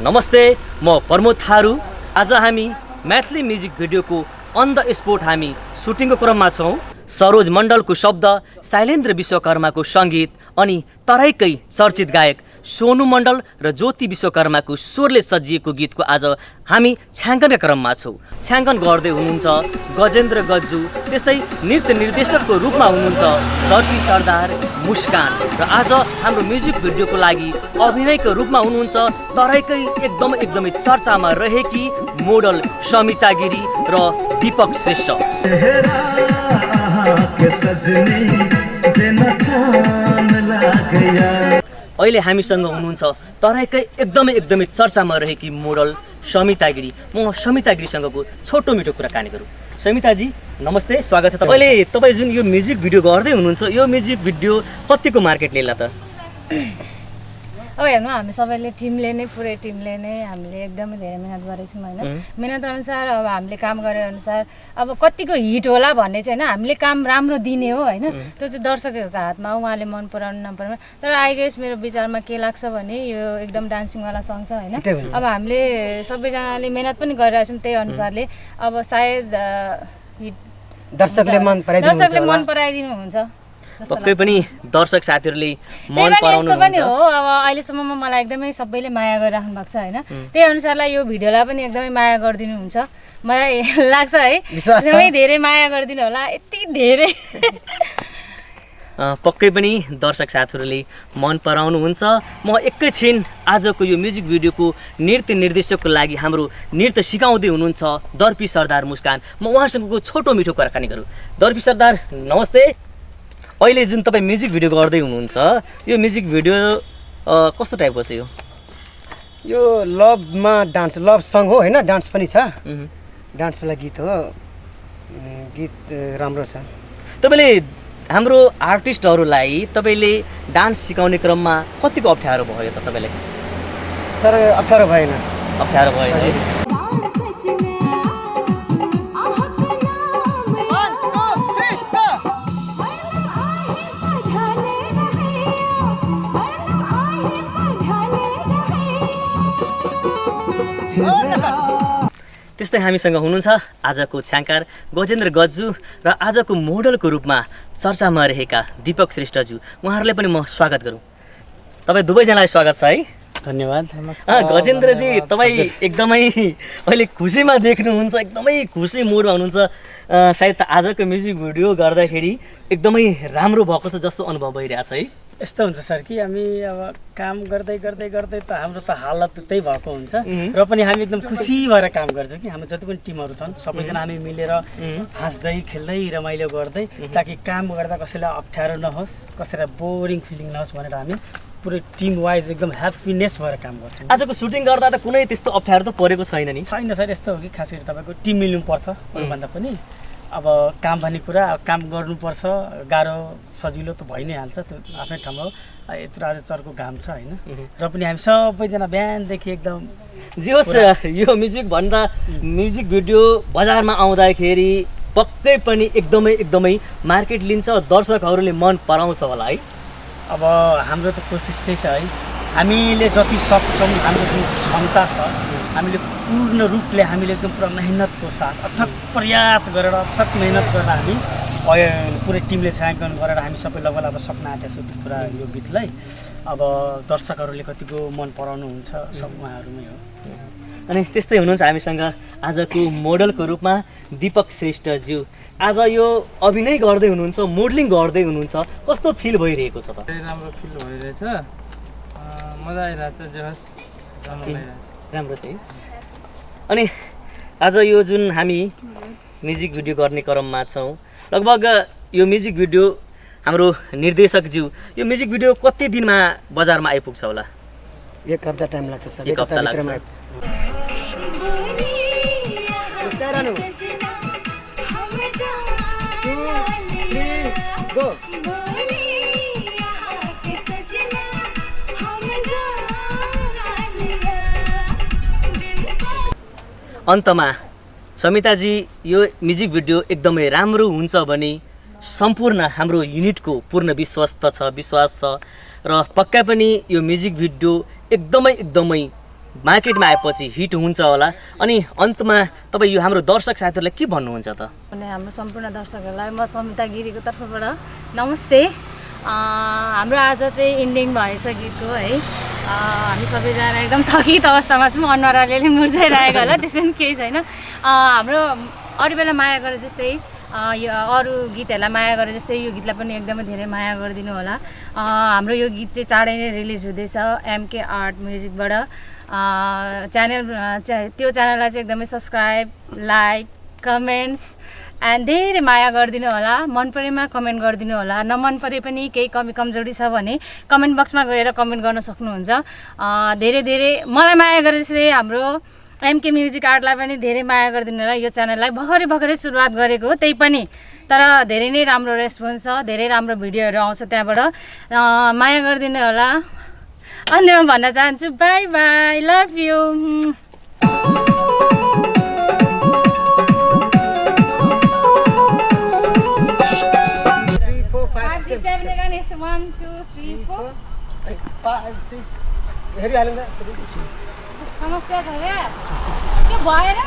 नमस्ते, म प्रमोद थारू। आज हामी मैथिली म्युजिक भिडियोको अन द स्पोट हामी सुटिङको क्रममा छौँ। सरोज मण्डलको शब्द, शैलेन्द्र विश्वकर्माको सङ्गीत अनि तराईकै चर्चित गायक सोनू मण्डल र ज्योति विश्वकर्माको स्वरले सजिएको गीतको आज हामी छायाङ्कनका क्रममा छौँ। छायाङ्कन गर्दै हुनुहुन्छ गजेन्द्र गज्जू, त्यस्तै नृत्य निर्देशकको रूपमा हुनुहुन्छ दर्पी सरदार मुस्कान र आज हाम्रो म्युजिक भिडियोको लागि अभिनयको रूपमा हुनुहुन्छ तराईकै एकदमै चर्चामा रहेकी मोडल समिता गिरी र दीपक श्रेष्ठ। अहिले हामीसँग हुनुहुन्छ तराईकै एकदमै चर्चामा रहेकी मोडल समिता गिरी। म समिता गिरीसँगको छोटो मिठो कुराकानी गरौँ। समिताजी नमस्ते, स्वागत छ। तपाईँ जुन यो म्युजिक भिडियो गर्दै हुनुहुन्छ, यो म्युजिक भिडियो कतिको मार्केट लिएला त? अब हेर्नु, हामी सबैले पुरै टिमले नै हामीले एकदमै धेरै मेहनत गरेको छौँ होइन। मेहनत अनुसार अब हामीले काम गरे अनुसार अब कतिको हिट होला भन्ने चाहिँ होइन, हामीले काम राम्रो दिने हो होइन। त्यो चाहिँ दर्शकहरूको हातमा हो, उहाँले मन पराउनु नपराउनु। तर आई गेस मेरो विचारमा के लाग्छ भने यो एकदम डान्सिङवाला सङ छ होइन। अब हामीले सबैजनाले मेहनत पनि गरिरहेको छौँ त्यही अनुसारले। अब सायद हिट दर्शकले मन पराइदिनुहुन्छ। पक्कै पनि दर्शक साथीहरूले मन पराउनु पनि हो। अब अहिलेसम्ममा मलाई एकदमै सबैले माया गरिराख्नु भएको छ होइन। त्यही अनुसारलाई यो भिडियोलाई पनि एकदमै माया गरिदिनुहुन्छ मलाई लाग्छ है। एकदमै धेरै माया गरिदिनु होला, यति धेरै। पक्कै पनि दर्शक साथीहरूले मन पराउनुहुन्छ। म एकैछिन आजको यो म्युजिक भिडियोको नृत्य निर्देशकको लागि हाम्रो नृत्य सिकाउँदै हुनुहुन्छ दर्पी सरदार मुस्कान। म उहाँसँगको छोटो मिठो कुराकानी गरौँ। दर्पी सरदार नमस्ते। अहिले जुन तपाईँ म्युजिक भिडियो गर्दै हुनुहुन्छ, यो म्युजिक भिडियो कस्तो टाइपको छ? यो लभमा डान्स, लभ सङ हो होइन, डान्स पनि छ। डान्सवाला गीत हो, गीत राम्रो छ। तपाईँले हाम्रो आर्टिस्टहरूलाई तपाईँले डान्स सिकाउने क्रममा कतिको अप्ठ्यारो भयो त तपाईँलाई? सर अप्ठ्यारो भएन। अप्ठ्यारो भएन है? त्यस्तै हामीसँग हुनुहुन्छ आजको छ्याङ्कार गजेन्द्र गज्जू र आजको मोडलको रूपमा चर्चामा रहेका दीपक श्रेष्ठज्यू। उहाँहरूलाई पनि म स्वागत गरौँ। तपाईँ दुवैजनालाई स्वागत छ है। धन्यवाद। गजेन्द्रजी, तपाईँ एकदमै अहिले खुसीमा देख्नुहुन्छ, एकदमै खुसी मुडमा हुनुहुन्छ। सायद त आजको म्युजिक भिडियो गर्दाखेरि एकदमै राम्रो भएको छ जस्तो अनुभव भइरहेछ है? यस्तो हुन्छ सर कि हामी अब काम गर्दै त हाम्रो त हालत त्यही भएको हुन्छ र पनि हामी एकदम खुसी भएर काम गर्छौँ कि हाम्रो जति पनि टिमहरू छन् सबैजना हामी मिलेर हाँस्दै खेल्दै रमाइलो गर्दै, ताकि काम गर्दा कसैलाई अप्ठ्यारो नहोस्, कसैलाई बोरिङ फिलिङ नहोस् भनेर हामी पुरै टिम वाइज एकदम ह्याप्पिनेस भएर काम गर्छौँ। आजको सुटिङ गर्दा त कुनै त्यस्तो अप्ठ्यारो त परेको छैन नि? छैन सर, यस्तो हो कि खास गरी तपाईँको टिम मिल्नुपर्छ भन्दा पनि। अब काम भन्ने कुरा, काम गर्नुपर्छ, गाह्रो सजिलो त भइ नै हाल्छ, त्यो आफ्नै ठाउँमा हो। यत्रो आज चर्को घाम छ होइन, र पनि हामी सबैजना बिहानदेखि एकदम जे होस् यो म्युजिक भिडियो बजारमा आउँदाखेरि पक्कै पनि एकदमै मार्केट लिन्छ, दर्शकहरूले मन पराउँछ होला है? अब हाम्रो त कोसिस त्यही छ है। हामीले जति सक्छौँ, हाम्रो जुन क्षमता छ, हामीले पूर्ण रूपले हामीले एकदम पुरा मेहनतको साथ अथक प्रयास गरेर, अथक मेहनत गरेर हामी पुरै टिमले छायाङ्कन गरेर हामी सबै लगभग अब सक्न आँटेको छु पुरा यो गीतलाई। अब दर्शकहरूले कतिको मन पराउनुहुन्छ सब उहाँहरूमै हो। अनि त्यस्तै हुनुहुन्छ हामीसँग आजको मोडलको रूपमा दीपक श्रेष्ठज्यू। आज यो अभिनय गर्दै हुनुहुन्छ, मोडलिङ गर्दै हुनुहुन्छ, कस्तो फिल भइरहेको छ त? राम्रो फिल भइरहेछ, मजा आइरहेछ, जे होस् राम्रो चाहिँ। अनि आज यो जुन हामी म्युजिक भिडियो गर्ने क्रममा छौँ, लगभग यो म्युजिक भिडियो हाम्रो निर्देशकज्यू, यो म्युजिक भिडियो कति दिनमा बजारमा आइपुग्छ होला? एक हप्ता टाइम लाग्छ सर। एक हप्ता लाग्छ। अन्तमा समिताजी, यो म्युजिक भिडियो एकदमै राम्रो हुन्छ भने सम्पूर्ण हाम्रो युनिटको पूर्ण विश्वास छ र पक्का पनि यो म्युजिक भिडियो एकदमै मार्केटमा आएपछि हिट हुन्छ होला अनि अन्तमा तपाईँ यो हाम्रो दर्शक साथीहरूलाई के भन्नुहुन्छ त? अनि हाम्रो सम्पूर्ण दर्शकहरूलाई म समिता गिरीको तर्फबाट नमस्ते। हाम्रो आज चाहिँ इन्डिङ भएछ गीतको है। हामी सबैजना एकदम थकित अवस्थामा छौँ, अनुहार अलिअलि मुर्झाइरहेको होला, त्यसो पनि केही छैन। हाम्रो अरू बेला माया गरे जस्तै यो अरू गीतहरूलाई माया गरे जस्तै यो गीतलाई पनि एकदमै धेरै माया गरिदिनु होला। हाम्रो यो गीत चाहिँ चाँडै नै रिलिज हुँदैछ MK आर्ट म्युजिकबाट। त्यो च्यानललाई चाहिँ एकदमै सब्सक्राइब, लाइक, कमेन्ट्स एन्ड धेरै माया गरिदिनु होला। मन परेमा कमेन्ट गरिदिनु होला, नमन परे पनि केही कमी कमजोरी छ भने कमेन्ट बक्समा गएर कमेन्ट गर्न सक्नुहुन्छ। धेरै धेरै मलाई माया गरे जस्तै हाम्रो MK म्युजिक आर्टलाई पनि धेरै माया गरिदिनु होला। यो च्यानललाई भर्खरै सुरुवात गरेको हो, त्यही पनि तर धेरै नै राम्रो रेस्पोन्स छ, धेरै राम्रो भिडियोहरू आउँछ त्यहाँबाट। माया गरिदिनु होला। अन्त्यमा भन्न चाहन्छु बाई बाई, लभ यु। समस्या छ क्या के भएर